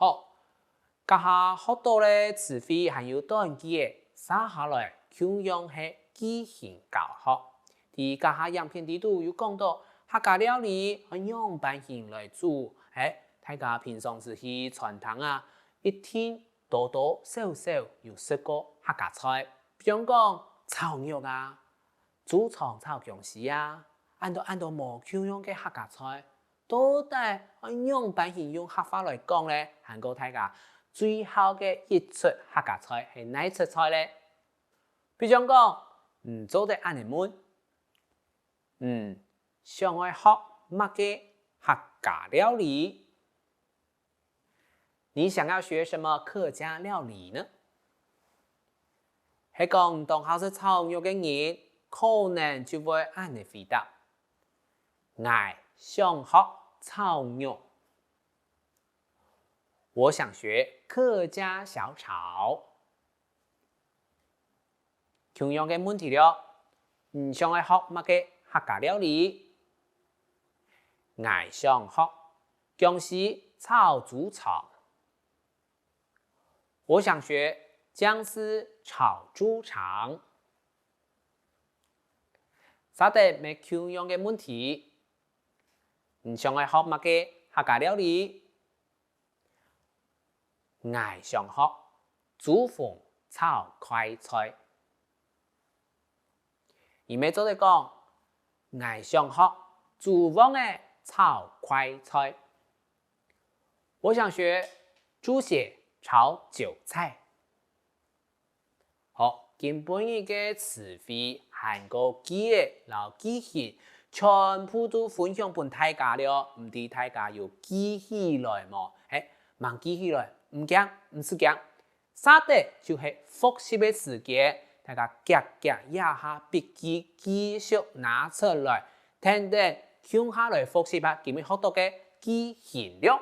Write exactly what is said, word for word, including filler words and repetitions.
好，這下學著个詞彙還有短句仔，續下來共樣係句型教學。在這下影片裡肚有講著客家料理愛仰般形來煮，係大家平常時去餐廳啊，一定多多少少有食過客家菜，比將講炒肉啊、豬腸炒薑絲啊，恁多恁多無共樣个客家菜。 到底愛仰般形用客話來講呢？還過大家最好个一出客家菜係哪出菜呢？比將講，你做得恁仔問：你想愛學麼个客家料理？你想要學什麼客家料理呢？係講當好食炒肉个人，可能就會恁仔回答： 𠊎想學炒肉。我想學客家小炒。共樣个問題了，你想愛學麼个客家料理？𠊎想學薑絲炒豬腸。 我想學薑絲炒豬腸。續等乜共樣个問題，你想愛學麼个客家料理？𠊎想學豬紅炒快菜。 你乜做得講：𠊎想學豬黃仔炒快菜。我想學豬血炒韭菜。好，今晡日个詞彙還過句仔摎句型，全部都分享分大家了，毋知大家有記起來無？係，吂記起來，毋驚，毋使驚。 續等就係複習个時間，大家遽遽這下筆記繼續拿出來，跈等共下來複習下今晡日學著个句型了。